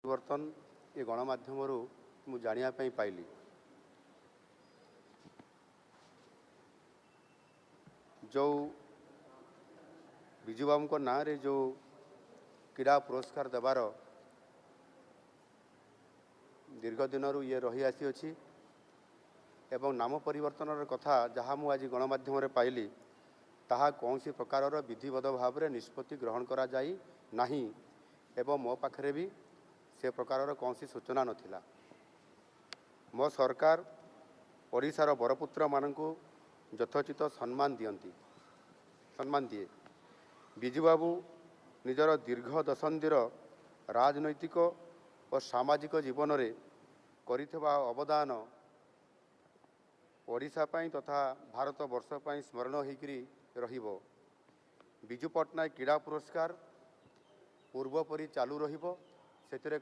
ପରିବର୍ତ୍ତନ ଏ ଗଣମାଧ୍ୟମରୁ ମୁଁ ଜାଣିବା ପାଇଁ ପାଇଲି। ଯେଉଁ ବିଜୁବାବୁଙ୍କ ନାଁରେ ଯେଉଁ କ୍ରୀଡ଼ା ପୁରସ୍କାର ଦେବାର ଦୀର୍ଘ ଦିନରୁ ଇଏ ରହି ଆସିଅଛି ଏବଂ ନାମ ପରିବର୍ତ୍ତନର କଥା ଯାହା ମୁଁ ଆଜି ଗଣମାଧ୍ୟମରେ ପାଇଲି, ତାହା କୌଣସି ପ୍ରକାରର ବିଧିବଦ୍ଧ ଭାବରେ ନିଷ୍ପତ୍ତି ଗ୍ରହଣ କରାଯାଇ ନାହିଁ ଏବଂ ମୋ ପାଖରେ ବି ସେ ପ୍ରକାରର କୌଣସି ସୂଚନା ନଥିଲା। ମୋ ସରକାର ଓଡ଼ିଶାର ବରପୁତ୍ରମାନଙ୍କୁ ଯଥୋଚିତ ସମ୍ମାନ ଦିଅନ୍ତି, ସମ୍ମାନ ଦିଏ। ବିଜୁବାବୁ ନିଜର ଦୀର୍ଘ ଦଶନ୍ଧିର ରାଜନୈତିକ ଓ ସାମାଜିକ ଜୀବନରେ କରିଥିବା ଅବଦାନ ଓଡ଼ିଶା ପାଇଁ ତଥା ଭାରତ ବର୍ଷ ପାଇଁ ସ୍ମରଣ ହୋଇକରି ରହିବ। ବିଜୁ ପଟ୍ଟନାୟକ କ୍ରୀଡ଼ା ପୁରସ୍କାର ପୂର୍ବପରି ଚାଲୁ ରହିବ, ସେଥିରେ